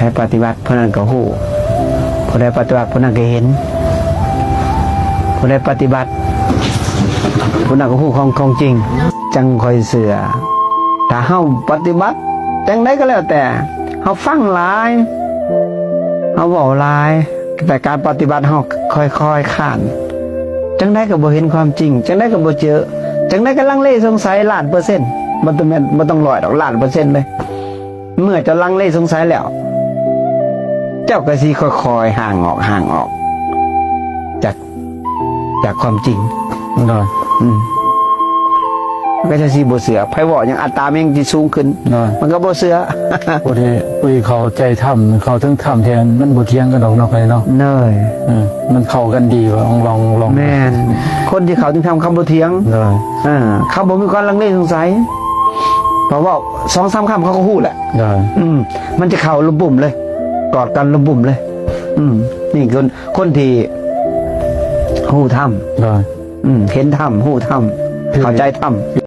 ໃຜປະຕິບັດ ຜູ້ນັ້ນກໍຮູ້, ຜູ້ໃດປະຕິບັດ ຜູ້ນັ້ນກໍເຫັນ, ຜູ້ໃດປະຕິບັດ ຜູ້ນັ້ນກໍຮູ້ຂອງ ຂອງຈິງ, ຈັ່ງຄ່ອຍເຊື່ອ. ຖ້າເຮົາປະຕິບັດຈັ່ງໃດກໍແລ້ວແຕ່, ເຮົາຟັງຫຼາຍ, ເຮົາເວົ້າຫຼາຍ, ແຕ່ການປະຕິບັດເຮົາຄ່ອຍໆຄານ, ຈັ່ງໃດກໍບໍ່ເຫັນຄວາມຈິງ, ຈັ່ງໃດກໍບໍ່ເຈີ, ຈັ່ງໃດກໍລັງເລສົງໄສລ້ານເປີເຊັນ, ບໍ່ຕ້ອງແມ່ນ ບໍ່ຕ້ອງຮ້ອຍດອກ, ລ້ານເປີເຊັນເລີຍ. ເມື່ອເຈົ້າລັງເລສົງໄສແລ້ວ, ເຈົ້າກໍຊິຄ່ອຍໆຫ່າງອອກ, ຫ່າງອອກຈາກ, ຈາກຄວາມຈິງ. ໂດຍ. ອືມ. ມັນກໍຈະຊິບໍ່ເຊື່ອ. ໃຜເວົ້າຫຍັງອັດຕາມັນຍັງຊິສູງຂຶ້ນ. ໂດຍ. ມັນກໍບໍ່ເຊື່ອ. ຜູ້ທີ່, ຜູ້ທີ່ເຂົ້າໃຈທຳ, ເຂົ້າເຖິງທຳແທ້ ມັນບໍ່ຖຽງກັນດອກເນາະ, ເນາະ. ໂດຍ. ເອີ, ມັນເຂົ້າກັນດີວ່າ ລອງ, ລອງ, ລອງ. ແມ່ນ. ຄົນທີ່ເຂົ້າເຖິງທຳເຂົາບໍ່ຖຽງ. ໂດຍ. ເອີ, ເຂົາບໍ່ມີຄວາມລັງເລສົງໄສ. ເພາະເວົ້າສອງສາມຄຳເຂົາກໍຮູ້ແຫຼະ. ໂດຍ. ອືມ, ມັນຈະເຂົ້າລົມບຸ້ມເລີຍ, ກອດກັນລົມບຸ້ມເລີຍ. ອືມ, ນີ້ຄົນ, ຄົນທີ່ຮູ້ທຳ. ໂດຍ. ອືມ, ເຫັນທຳ, ຮູ້ທຳ, ເຂົ້າໃຈທຳ.